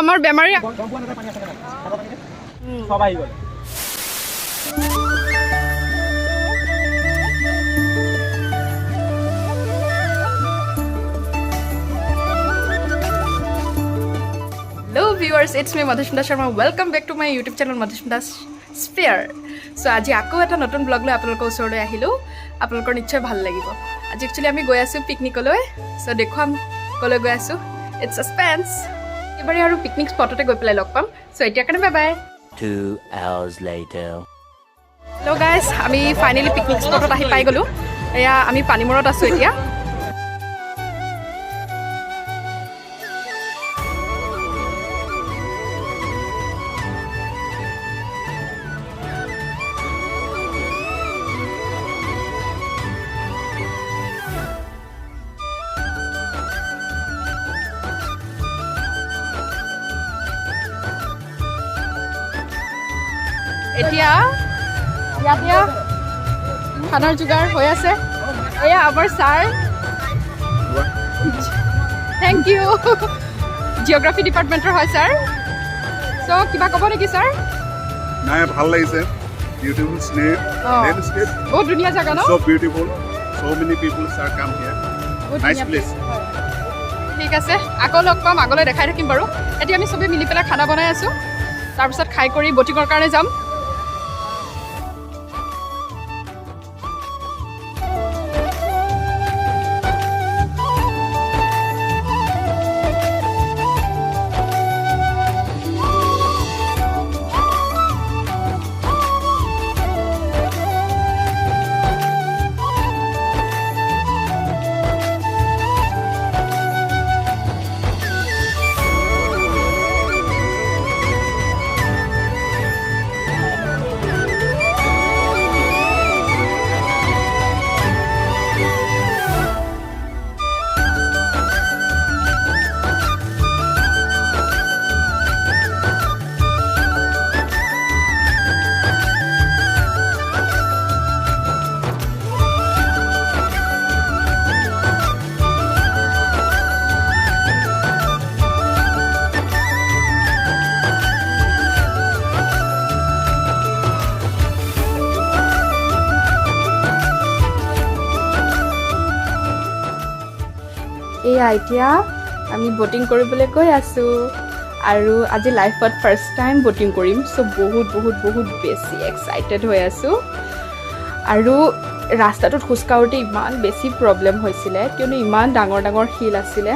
আমাৰ বেমাৰী। চব আহি গ'ল। Hello viewers, it's me, Madhusmita Sharma. Welcome back to my YouTube channel, Madhusmita Sphere. So আজি আকৌ এটা নতুন ব্লগ লৈ আপোনালোকৰ ওচৰলৈ আহিলোঁ। আপোনালোকৰ নিশ্চয় ভাল লাগিব। আজি একচুৱেলি আমি গৈ আছোঁ পিকনিকলৈ। চ' দেখুৱাম ক'লৈ গৈ আছোঁ, it's suspense. একেবাৰে আৰু পিকনিক স্পটতে গৈ পেলাই লগ পাম। চ' এতিয়াৰ কাৰণে bye bye. 2 hours later. Hello guys, আমি ফাইনেলি পিকনিক স্পটত আহি পাই গ'লোঁ। এয়া আমি পানীমূৰত আছোঁ এতিয়া। এতিয়া ইয়াত খানাৰ যোগাৰ হৈ আছে। এয়া আমাৰ ছাৰ, thank U. Geography ডিপাৰ্টমেণ্টৰ হয় ছাৰ। চ' কিবা ক'ব নেকি ছাৰ? নাই, ভাল লাগিছে, বিউটিফুল চিনেৰি, লেণ্ডস্কেপ। বহুত ধুনীয়া জেগা ন? So beautiful, so many people are come here. বহুত Nice ধুনীয়া place. হয়। ঠিক আছে, আকৌ লগ পাম, আগলৈ দেখাই থাকিম বাৰু। এতিয়া আমি চবেই মিলি পেলাই খানা বনাই আছোঁ, তাৰপিছত খাই কৰি বটিঙৰ কাৰণে যাম। এয়া এতিয়া আমি ব'টিং কৰিবলৈ গৈ আছোঁ আৰু আজি লাইফত ফাৰ্ষ্ট টাইম ব'টিং কৰিম। চ' বহুত বহুত বহুত বেছি এক্সাইটেড হৈ আছোঁ। আৰু ৰাস্তাটোত খোজকাঢ়োতে ইমান বেছি প্ৰব্লেম হৈছিলে, কিয়নো ইমান ডাঙৰ ডাঙৰ শিল আছিলে।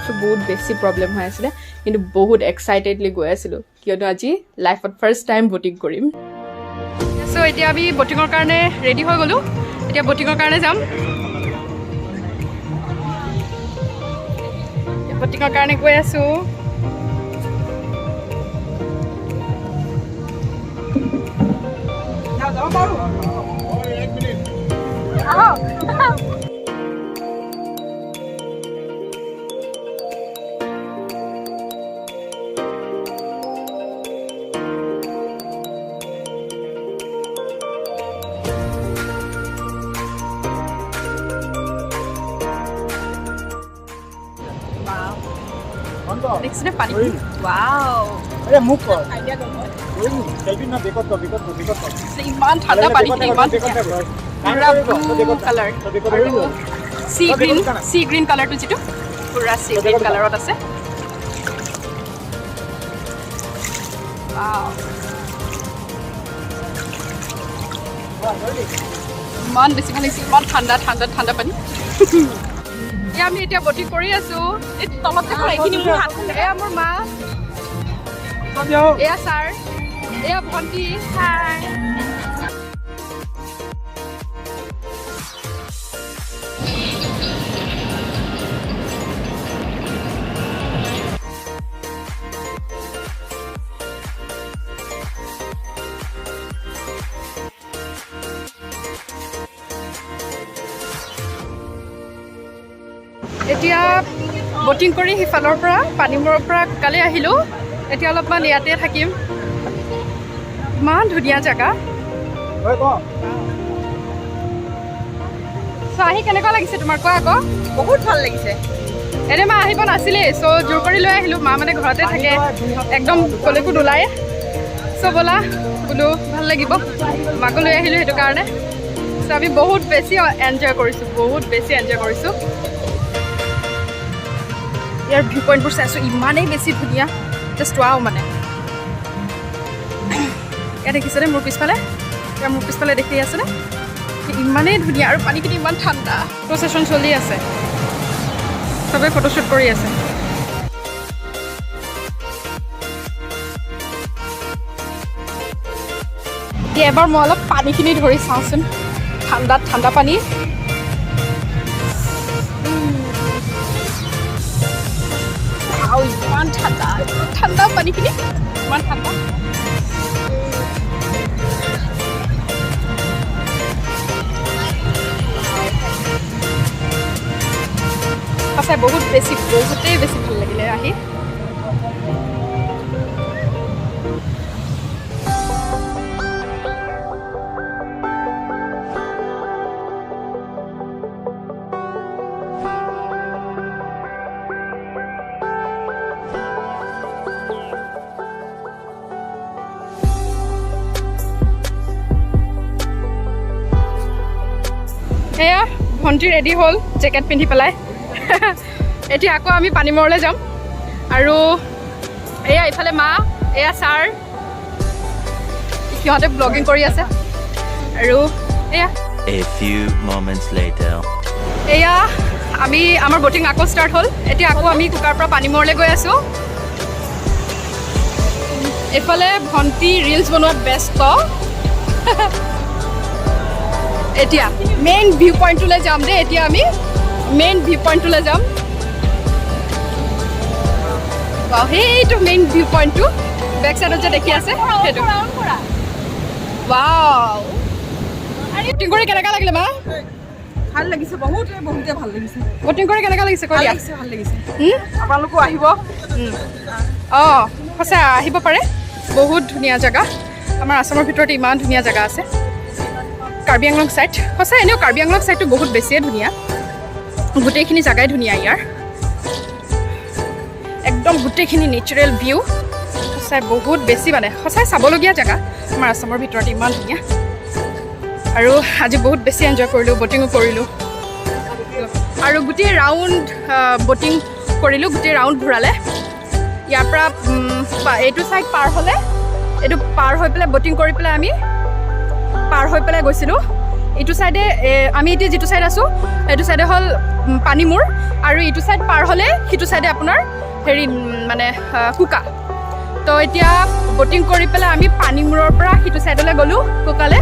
চ' বহুত বেছি প্ৰব্লেম হৈ আছিলে, কিন্তু বহুত এক্সাইটেডলি গৈ আছিলোঁ, কিয়নো আজি লাইফত ফাৰ্ষ্ট টাইম ব'টিং কৰিম। চ' এতিয়া আমি ব'টিঙৰ কাৰণে ৰেডি হৈ গ'লোঁ। এতিয়া ব'টিঙৰ কাৰণে যাম। ব'টিঙৰ কাৰণে গৈ আছোঁ। আহক। দেখিছেনে পানী? ৱাও! আৰে মোক কৰ চেলফি না, বেকত কৰ, বেকত কৰ, বেকত কৰ। ইমান ঠাণ্ডা পানীখিনি, ইমান পুৰা ব্লু কালাৰ আৰু চি গ্ৰীণ, চি গ্ৰীণ কালাৰটো যিটো, পুৰা চি গ্ৰীণ কালাৰত আছে। Wow. ইমান বেছি ভাল লাগিছে, ইমান ঠাণ্ডা ঠাণ্ডা ঠাণ্ডা পানী। এয়া আমি এতিয়া বটিং কৰি আছো। এই তলত থকা এইখিনি মোৰ হাত। এয়া মোৰ মা, এয়া ছাৰ, এয়া ভণ্টি। হাই। এতিয়া বটিং কৰি সিফালৰ পৰা পানীমূৰৰ পৰা কালি আহিলোঁ। এতিয়া অলপমান ইয়াতে থাকিম। ইমান ধুনীয়া জেগা। চ' আহি কেনেকুৱা লাগিছে তোমাৰ, কোৱা আকৌ। বহুত ভাল লাগিছে। এনে মা আহিব নাছিলেই, চ' জোৰ কৰি লৈ আহিলোঁ। মা মানে ঘৰতে থাকে, একদম ক'লৈকো নোলায়ে। চ' ব'লা বোলো ভাল লাগিব, মাকো লৈ আহিলোঁ সেইটো কাৰণে। চ' আমি বহুত বেছি এনজয় কৰিছোঁ, বহুত বেছি এনজয় কৰিছোঁ। ইয়াৰ ভিউ পইণ্টবোৰ চাইছোঁ, ইমানেই বেছি ধুনীয়া, জাষ্ট ৱাও মানে। ইয়াত দেখিছেনে মোৰ পিছফালে? ইয়াৰ মোৰ পিছফালে দেখি আছেনে? ইমানেই ধুনীয়া আৰু পানীখিনি ইমান ঠাণ্ডা। ফটো ছেশ্যন চলি আছে, চবেই ফটোশ্বুট কৰি আছে। এতিয়া এবাৰ মই অলপ পানীখিনি ধৰি চাওঁচোন, ঠাণ্ডাত ঠাণ্ডা পানী। আৰু ইমান ঠাণ্ডা, ইমান ঠাণ্ডা পানীখিনি, ইমান ঠাণ্ডা। সঁচাই বহুত বেছি, বহুতেই বেছি ভাল লাগিলে আহি। এয়া ভণ্টি ৰেডি হ'ল জেকেট পিন্ধি পেলাই। এতিয়া আকৌ আমি পানীমূৰলৈ যাম। আৰু এয়া ইফালে মা, এয়া ছাৰ, সিহঁতে ব্লগিং কৰি আছে। আৰু এয়া A few moments later. এয়া আমি আমাৰ বটিং আকৌ ষ্টাৰ্ট হ'ল। এতিয়া আকৌ আমি কুকাৰ পৰা পানীমূৰলৈ গৈ আছোঁ। এইফালে ভণ্টি ৰিলচ বনোৱাত ব্যস্ত। এতিয়া মেইন ভিউ পইণ্টটোলৈ যাম দেই। এতিয়া আমি মেইন ভিউ পইণ্টটোলৈ যাম। Wow, সেইটো মেইন ভিউ পইণ্টটো, বেক চাইডত যে দেখি আছে সেইটো। ৱাও, বটিং কৰি কেনেকুৱা লাগিলে মা? ভাল লাগিছে, বহুতে বহুতে ভাল লাগিছে। বটিং কৰি কেনেকুৱা লাগিছে কৈ ভাল দিয়া। লাগিছে, ভাল লাগিছে। হুম? আপোনালোকো আহিব। অঁ, সঁচা আহিব পাৰে, বহুত ধুনীয়া জেগা। আমাৰ আছামৰ ভিতৰত ইমান ধুনীয়া জেগা আছে কাৰ্বি আংলং ছাইড। সঁচা এনেও কাৰ্বি আংলং ছাইডটো বহুত বেছিয়ে ধুনীয়া, গোটেইখিনি জেগাই ধুনীয়া ইয়াৰ, একদম গোটেইখিনি নেচাৰেল ভিউ। সঁচাই বহুত বেছি মানে সঁচাই চাবলগীয়া জেগা আমাৰ আছামৰ ভিতৰত, ইমান ধুনীয়া। আৰু আজি বহুত বেছি এনজয় কৰিলোঁ, বটিঙো কৰিলোঁ আৰু গোটেই ৰাউণ্ড বটিং কৰিলোঁ, গোটেই ৰাউণ্ড ঘূৰালে। ইয়াৰ পৰা এইটো ছাইড পাৰ হ'লে, এইটো পাৰ হৈ পেলাই বটিং কৰি পেলাই আমি পাৰ হৈ পেলাই গৈছিলোঁ ইটো ছাইডে। আমি এতিয়া যিটো ছাইড আছোঁ সেইটো ছাইডে হ'ল পানীমূৰ, আৰু ইটো ছাইড পাৰ হ'লে সিটো ছাইডে আপোনাৰ হেৰি মানে কুকা। তো এতিয়া বটিং কৰি পেলাই আমি পানীমূৰৰ পৰা সিটো ছাইডলৈ গ'লোঁ কুকালৈ।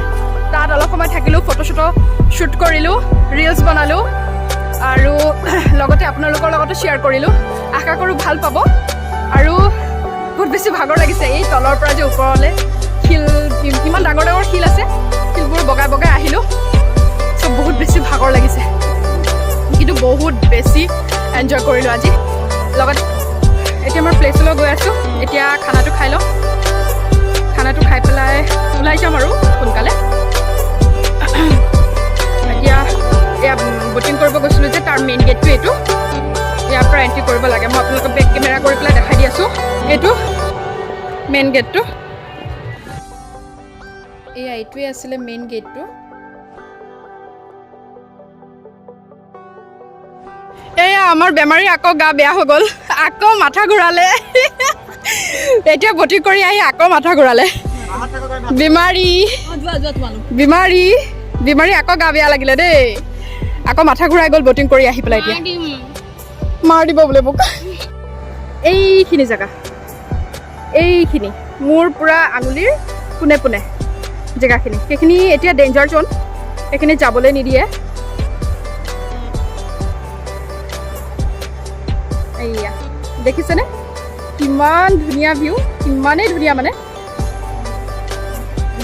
তাত অলপ সময় থাকিলোঁ, ফটো চটো শ্বুট কৰিলোঁ, ৰিলচ বনালোঁ আৰু লগতে আপোনালোকৰ লগতো শ্বেয়াৰ কৰিলোঁ। আশা কৰোঁ ভাল পাব। আৰু বহুত বেছি ভাগৰ লাগিছে, এই তলৰ পৰা যে ওপৰলৈ শিল, ইমান ডাঙৰ ডাঙৰ শিল আছে, শিলবোৰ বগাই বগাই আহিলোঁ। চ' বহুত বেছি ভাগৰ লাগিছে, কিন্তু বহুত বেছি এনজয় কৰিলোঁ আজি। লগত এতিয়া আমাৰ প্লেচলৈ গৈ আছোঁ। এতিয়া খানাটো খাই লওঁ, খানাটো খাই পেলাই ওলাই যাম আৰু সোনকালে। এতিয়া এয়া বটিং কৰিব গৈছিলোঁ যে, তাৰ মেইন গেটটো এইটো, ইয়াৰ পৰা এণ্ট্ৰি কৰিব লাগে। মই আপোনালোকক বেক কেমেৰা কৰি পেলাই দেখাই দি আছোঁ, এইটো মেইন গেটটো। এয়া এইটোৱে আছিলে মেইন গেটটো। এয়া আমাৰ বেমাৰী আকৌ গা বেয়া হৈ গ'ল, আকৌ মাথা ঘূৰালে। এতিয়া বটিং কৰি আহি আকৌ মাথা ঘূৰালে। বেমাৰী, বেমাৰী, বেমাৰী, আকৌ গা বেয়া লাগিলে দেই, আকৌ মাথা ঘূৰাই গ'ল বটিং কৰি আহি পেলাই। এতিয়া মাৰ দিব বোলে মোক। এইখিনি জেগা, এইখিনি মোৰ পূৰা আঙুলিৰ পোনে পোনে জেগাখিনি, সেইখিনি এতিয়া ডেঞ্জাৰ জ'ন, সেইখিনি যাবলৈ নিদিয়ে। এইয়া দেখিছেনে কিমান ধুনীয়া ভিউ, কিমানেই ধুনীয়া মানে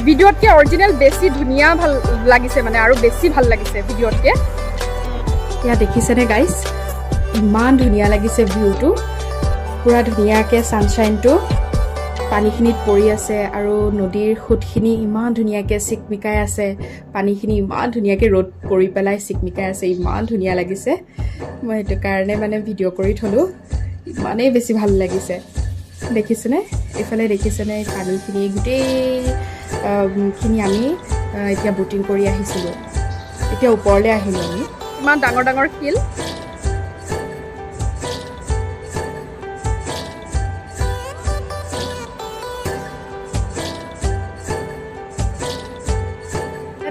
ভিডিঅ'তকৈ অৰিজিনেল বেছি ধুনীয়া ভাল লাগিছে মানে, আৰু বেছি ভাল লাগিছে ভিডিঅ'তকৈ। ইয়াত দেখিছেনে গাইজ, ইমান ধুনীয়া লাগিছে ভিউটো, পূৰা ধুনীয়াকৈ ছানশ্বাইনটো পানীখিনিত পৰি আছে আৰু নদীৰ সোঁতখিনি ইমান ধুনীয়াকৈ চিকমিকাই আছে, পানীখিনি ইমান ধুনীয়াকৈ ৰ'দ পৰি পেলাই চিকমিকাই আছে, ইমান ধুনীয়া লাগিছে। মই সেইটো কাৰণে মানে ভিডিঅ' কৰি থ'লোঁ। ইমানেই বেছি ভাল লাগিছে, দেখিছেনে? এইফালে দেখিছেনে পানীখিনি গোটেইখিনি? আমি এতিয়া ব'টিং কৰি আহিছিলোঁ, এতিয়া ওপৰলৈ আহিলোঁ আমি। ইমান ডাঙৰ ডাঙৰ শিল।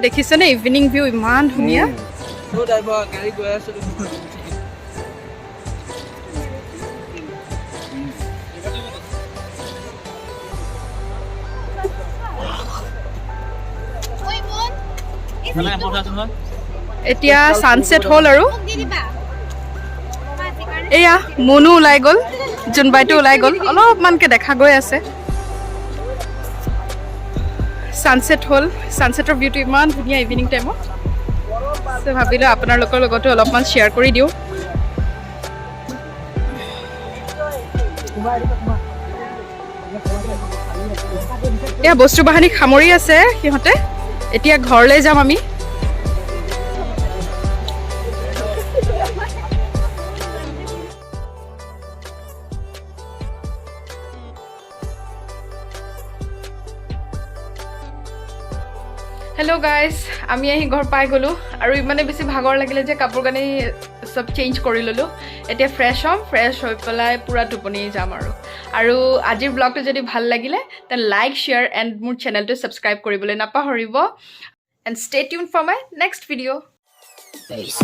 দেখিছেনে ইভিনিং ভিউ ইমান ধুনীয়া। গাড়ী গৈ আছো। এতিয়া ছানছেট হ'ল আৰু এয়া মুনো ওলাই গ'ল, জোনবাইটো ওলাই গ'ল, অলপমানকৈ দেখা গৈ আছে। ছানছেট হ'ল, ছানছেটৰ ভিউটো ইমান ধুনীয়া ইভিনিং টাইমত। চ' ভাবিলোঁ আপোনালোকৰ লগতো অলপমান শ্বেয়াৰ কৰি দিওঁ। এয়া বস্তু বাহানি সামৰি আছে সিহঁতে, এতিয়া ঘৰলৈ যাম আমি। হেল্ল' গাইজ, আমি আহি ঘৰ পাই গ'লোঁ আৰু ইমানে বেছি ভাগৰ লাগিলে যে কাপোৰ কানি চব চেঞ্জ কৰি ল'লোঁ। এতিয়া ফ্ৰেছ হ'ম, ফ্ৰেছ হৈ পেলাই পূৰা টোপনি যাম। আৰু আজিৰ ব্লগটো যদি ভাল লাগিলে তেন লাইক, শ্বেয়াৰ এণ্ড মোৰ চেনেলটো ছাবস্ক্ৰাইব কৰিবলৈ নাপাহৰিব and stay tune for my next video. Peace.